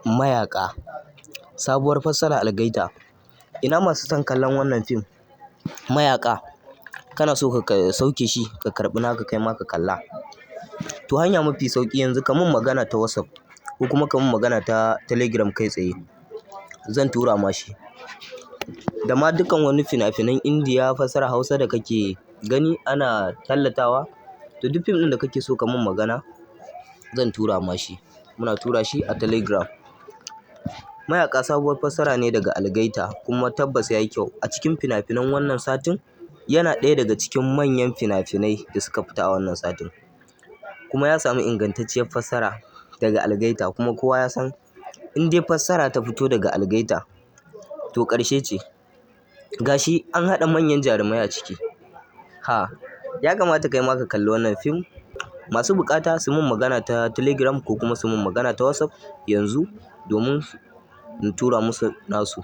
Mayaƙa. Sabuwar fassara Algaita. Ina masu son kallon wannan fim? Mayaƙa. Kana so ka sauke shi ka karɓi naka kai ma ka kalla. To hanya mafi sauƙi yanzu ka mun magana ta WhatsApp ko kuma ka mun magana ta Telegram kai tsaye. Zan tura ma shi. Da ma dukkan wani fina-finan Indiya fassarar Hausa da kake gani ana tallatawa, to duk fim ɗin da kake so ka mun magana zan tura ma shi. Muna tura shi a Telegram. Mayaƙa sabuwar fassara ne daga Algaita kuma tabbas yayi kyau. A cikin fina-finan wannan satin, yana ɗaya daga cikin manyan fina-finai da suka fita a wannan satin. Kuma ya sami ingantacciyar fassara daga Algaita kuma kowa ya san in dai fassara ta fito daga Algaita to ƙarshe ce. Gashi an haɗa manyan jarumai a ciki. Ha! Ya kamata kai ma ka kalli wannan fim. Masu buƙata su mun magana ta Telegram ko kuma su mun magana ta WhatsApp yanzu domin in tura musu nasu.